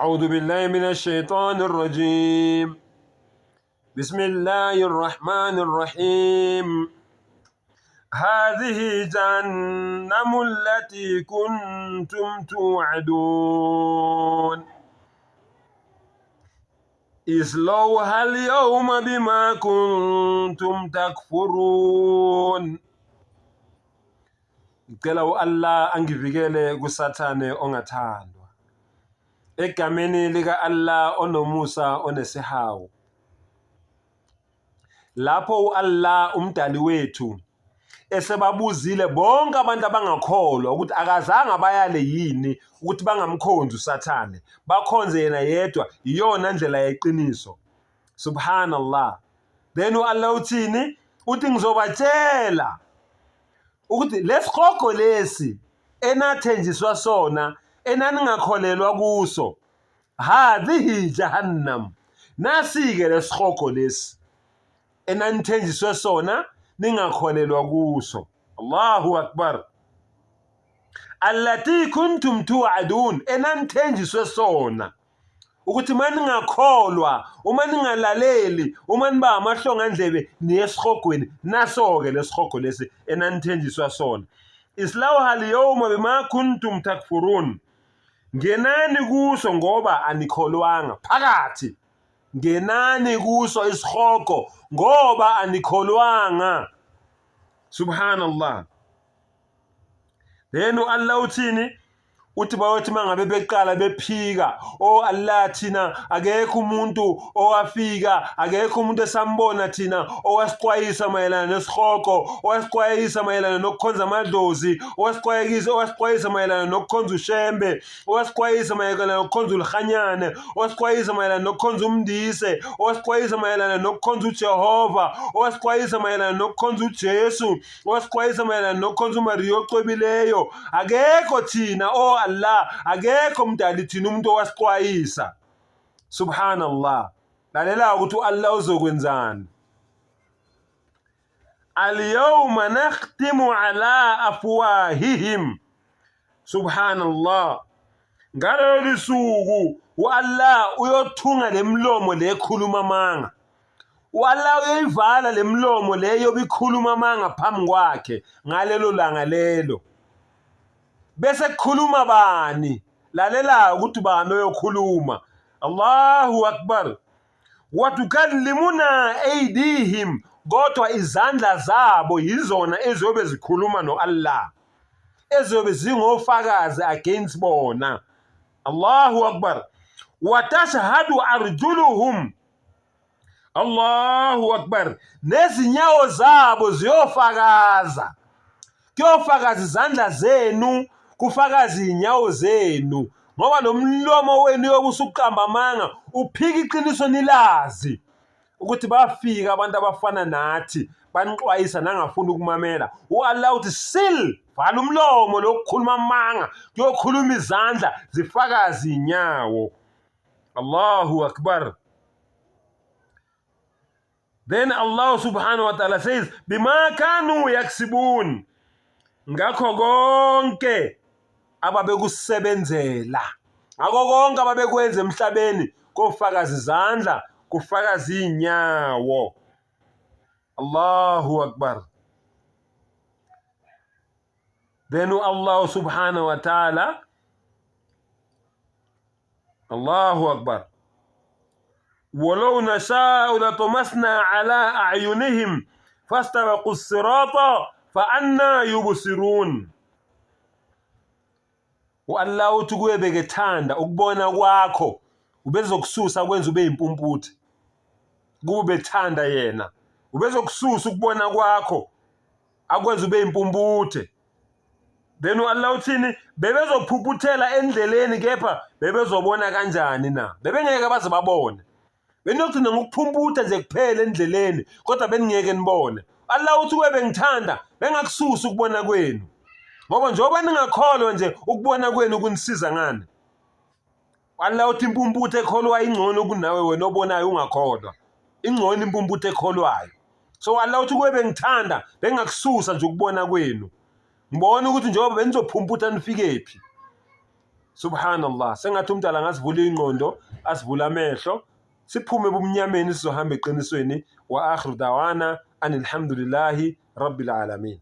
أعوذ بالله من الشيطان الرجيم بسم الله الرحمن الرحيم هذه جهنم التي كنتم توعدون اصلوها اليوم بما كنتم تكفرون. Ngicela u-Allah angivikele kuSathane ongathandwa. Egameni lika-Allah onomusa onesihawu. Lapho u-Allah umdali wethu esebabuzile bonke abantu abangakholwa ukuthi akazange abayale yini ukuthi bangamkhonzi uSathane, bakhonze yena yedwa, iyona ndlela yeqiniso. Subhanallah. Then u-Allah uthini? Uthi ngizobatshela ukuthi lesihogo lesi enathenjiswa sona enaningakholelwa kuso, hadhihi jahannam, nasi-ke lesihogo lesi enanithenjiswe sona ningakholelwa kuso. Allahu akbar. Allati kuntum tu'adun, enanithenjiswe sona ukuthi uma ningakholwa, uma ningalaleli, uma niba amahlongandlebe niye esihogweni. Naso-ke lesihogo lesi enanithenjiswa sona. Islawha liyawma bima kuntum takfurun, ngenani kuso ngoba anikholwanga. Phakathi ngenani kuso isihogo ngoba anikholwanga. Subhanallah. Then u-Allah uthini? Uthi bayothi mangabe beqala bephika, oh Allah, thina akekho umuntu owafika, akekho umuntu esambona thina owasixwayisa mayelana nesihogo, owasixwayisa mayelana nokukhonza amadlozi, owasixwayisa owasixwayisa mayelana nokukhonza uShembe, owasixwayisa mayelana nokukhonza uLhanyane, owasixwayisa mayelana nokukhonza uMndise, owasixwayisa mayelana nokukhonza uJehova, owasixwayisa mayelana nokukhonza uJesu, wasixwayisa mayelana nokukhonza uMariya ocwebileyo. Akekho thina, oh Allah, akekho mdali thina umuntu owasixwayisa. Subhanallah. Lalela ukuthi u-Allah uzokwenzani. Al-yawma nakhtimu ala afwahihim. Subhanallah. Ngalolu suku u-Allah uyothunga lemlomo lekhuluma amanga. U-Allah uyoyivala lemlomo leyo bikhuluma amanga phambi kwakhe ngalelo langa lelo. Bese kukhuluma bani? Lalela ukuthi bani oyokhuluma. Allahu Akbar. Watukallimuna aydihim, kodwa izandla zabo yizona eziyobe zikhuluma no-Allah, eziyobe zingofakazi against bona. Allahu Akbar. Watashhadu arjuluhum. Allahu Akbar. Nezinyawo zabo ziyofakaza. Kuyofakaza izandla zenu, kufakaza izinyawo zenu, ngoba lo mlomo wenu uyobe usuqamba amanga, uphika iqiniso nilazi ukuthi bafika abantu abafana nathi banixwayisa nangafuni ukumamela. U-Allah uthi sil, vala umlomo lokukhuluma amanga, kuyokhuluma izandla zifakaze inyawo. Allahu Akbar. Then Allah subhanahu wa ta'ala says, bima kanu yaksibun, ngakho konke ababekusebenzela, ngakho konke ababekwenza emhlabeni, kofakaza izandla, kufakaza inyawo. Allahu Akbar. Then Allah subhanahu wa ta'ala, Allahu Akbar. Walau nashau latamasna ala a'yunihim fastabaqu as-sirata fa anna yubsirun. U-Allah uthi kuye bekethanda ukubona kwakho ubezokususa kwenza ube yimpumputhe. Kube bethanda yena ubezokususa ukubona kwakho akwenza ube impumputhe. Then u-Allah uthini? Bebezophuphuthela endleleni kepha bebezobona kanjani na? Bebengeke baze babone. Beniyogcina ngokuphumputha nje kuphela endleleni kodwa beningeke nibone. Allah uthi kube bengithanda bengakususa ukubona kwenu. Ngoba njengoba ningakholwa nje ukubona kwenu kunisiza ngani? Allah uthi impumputhe ekholwayo ingcono kunawe wena obonayo ungakholwa. Ingcono impumputhe ekholwayo. So Allah uthi kube bengithanda bengakususa nje ukubona kwenu. Ngibona ukuthi njengoba benizophumputha nifikephi. Subhanallah, sengathi umdala angasivula ingqondo, asivule amehlo, siphume ebumnyameni sizohamba eqinisweni. Wa akhiru dawana anilhamdulillahi rabbil alamin.